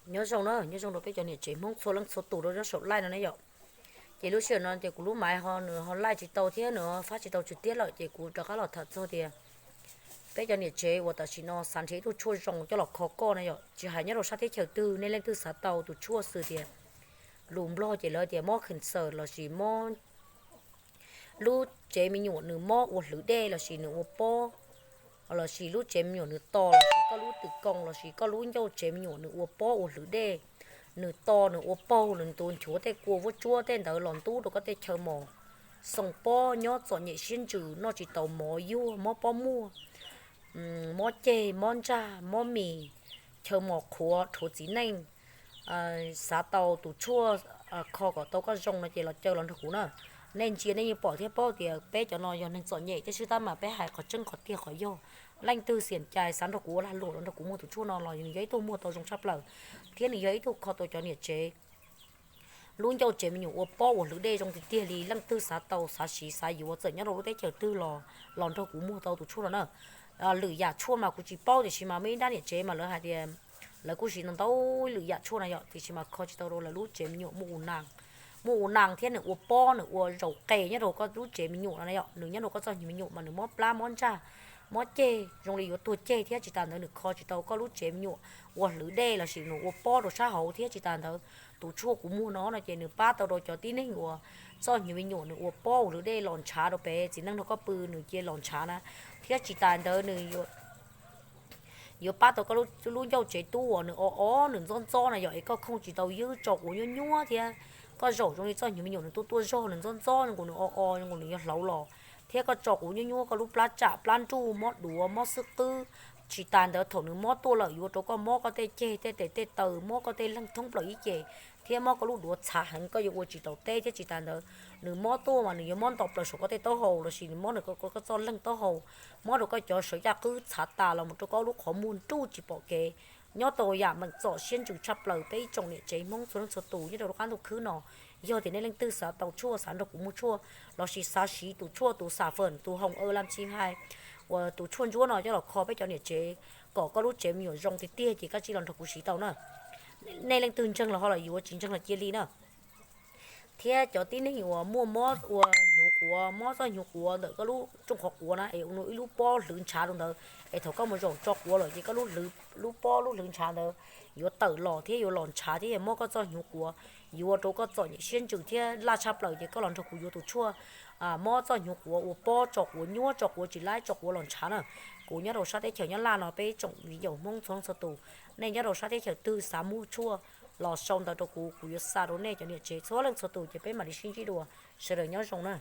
Nyob zoo na, nyob zoo rau peb cov niam tsev Hmoob txhua leej txhua tus rau nyob saum laij no ne yom. Ces lub sij hawm no ces kuv lub maiv ho nws ho laij tsis tau thiab nws ho fab tsis tau tswv tiab lawm ces kuv rov qab los tham txog tias peb cov niam tsev uas tam sim no xav nrhiav ib tug tshuaj zoo coj los kho koj na yom, tsis hais nyob rau sab teb chaws twg nej leej twg xav tau tus tshuaj xws tias lus Nplog ces lawv tias mob cancer lossis mob lub tsev me nyuam nws mob ua hlwv dej lossis nws ua pob, lossis lub tsev me nyuam nws to lossis koj lub twm koos lossis koj lub ncauj tsev me nyuam nws ua pob ua hlwv dej, nws to nws ua paug, nws tus nchuav tej kua vuab tsuab tej ntawd los ntub rau koj tej chaw mos, xoo pob, nyob txom nyem siab ntsws, noj tsis tau mov, yuag, mob pob muag, mob ceg, mob ntsaj, mob mis, chaw mos qhuav, rhuav txiv neej, xav tau tus tshuaj kho kom tau koj zoo no ces los caw los nrog kuv na. Nej ntsia nej yeej pom thiab paub tias peb cov no yog neeg txom nyem thiab xwb tab mas peb hais qhov tseeb qhov tiag qhov yog. Leej twg xiam cai xav nrog kuv ua lag luam los nrog kuv muag tus tshuaj no los nws yog ib tug muag tau zoo tshaj plaws, thiab nws yog ib tug kho tau cov niam tsev lub ncauj tsev me nyuam ua pob ua hlwv dej zoo tiag tiag li. Leej twg xav tau xav siv xav yuav txawm nyob rau lub teb chaws twg los los nrog kuv muag tau tus tshuaj no na. Lwm yam tshuaj mas kuv tsis paub tiam sis mas muaj ib nrab niam tsev mas lawv hais tias lawv kuj siv ntau ntau lwm yam tshuaj na yom, tiam sis mas kho tsis tau rau lawv lub tsev me nyuam muaj u nas, muaj u nas thiab nws ua pob nws ua zaum qes nyob rau koj lub tsev me nyuam no na yom, nws nyob rau koj txoj hnyuv me nyuam mas nws mob plab mob ntsaj, mob ceg zoo li yuav tuag ceg thiab tsis tas ntawd nws kho tsis tau koj lub tsev me nyuam ua hlwv dej lossis nws ua pob rau sab hauv thiab tsis tas ntawd tus tshuaj kuv muag no no ces nws pab tau rau cov tib neeg uas txoj hnyuv me nyuam nws ua pob ua hlwv dej los ntshav rau pem txiv neej nrog koj pw nws cia los ntshav na, thiab tsis tas ntawd nws yuav pab tau koj lub ncauj tsev tub uas nws o o nws ntxob ntxob na yom es koj khooj tsis tau ywb tso quav nyuab nyuab thiab koj zaum zoo li txoj hnyuv me nyuam nws tuaj tuaj zog nws ntxob ntxob zoo nkaus nws o o zoo nkaus nws yuav hlauv los, thiab koj tso quav nyuab nyuab koj lub plab tsam plab nruj mob duav mob xwb qwb, tsis tas ntawd thaum nws mob tuaj lawm yuav rau koj mob koj tej ceg tej tes tej taw mob koj tej leeg thoob plaws ib ce, thiab mob koj lub duav txhav heev koj yuav ua tsis tau teb thiab tsis tas ntawd nws mob tuaj mas nws yuav mob nto plaws saum koj tej taub hau lossis nws mob nws koj txoj leeg taub hau, mob rau koj cov sawv caj qwb txhav tas los mus rau koj lub qhov muag nruj tsis pom kev. Nyob tau yam meem txom siab ntsws tshaj plaws peb ib tsoom niam tsev Hmoob txhua leej txhua tus nyob rau lub qab ntuj khwb no. Yog tias nej leej twg xav tau tshuaj xav nrog kuv muag tshuaj lossis xav siv tus tshuaj tus xam fawm tus hoom aw lam tsis hais uas tus tshuaj ntsuab no coj los kho peb cov niam tsev kom koj lub tsev me nyuam zoo tiag tiag ces koj cia li los nrog kuv siv tau na. Nej leej twg ntseeg los ho los yuav, tsis ntseeg los cia li na. Thiab cov tib neeg uas muaj mob ua hnyuv quav, mob txoj hnyuv quav ntawm koj lub rooj qhov quav na es ua ib lub pob hlwv ntshav rau ntawd, es thaum koj mus zaum tso quav lawm ces koj lub pob lub hlwv ntshav ntawd yuav tawm los thiab yuav los ntshav thiab yuav mob koj txoj hnyuv quav, yuav ua rau koj txom nyem siab ntsws thiab laj tshaj plaws ces koj los nrog kuv yuav tus tshuaj mob txoj hnyuv quav ua pob tso quav nyuab tso quav tsis laib tso quav los ntshav na. Kuv nyob rau sab teb chaws Nyab Laj no peb tsoom viv ncaus Hmoob txhua leej txhua tus, nej nyob rau sab teb chaws twg xav muag tshuaj los sau ntawv rau kuv, kuv yuav xa rau nej cov niam tsev txhua leej txhua tus ces peb mam li sib ntsib dua. Sawv daws nyob zoo na.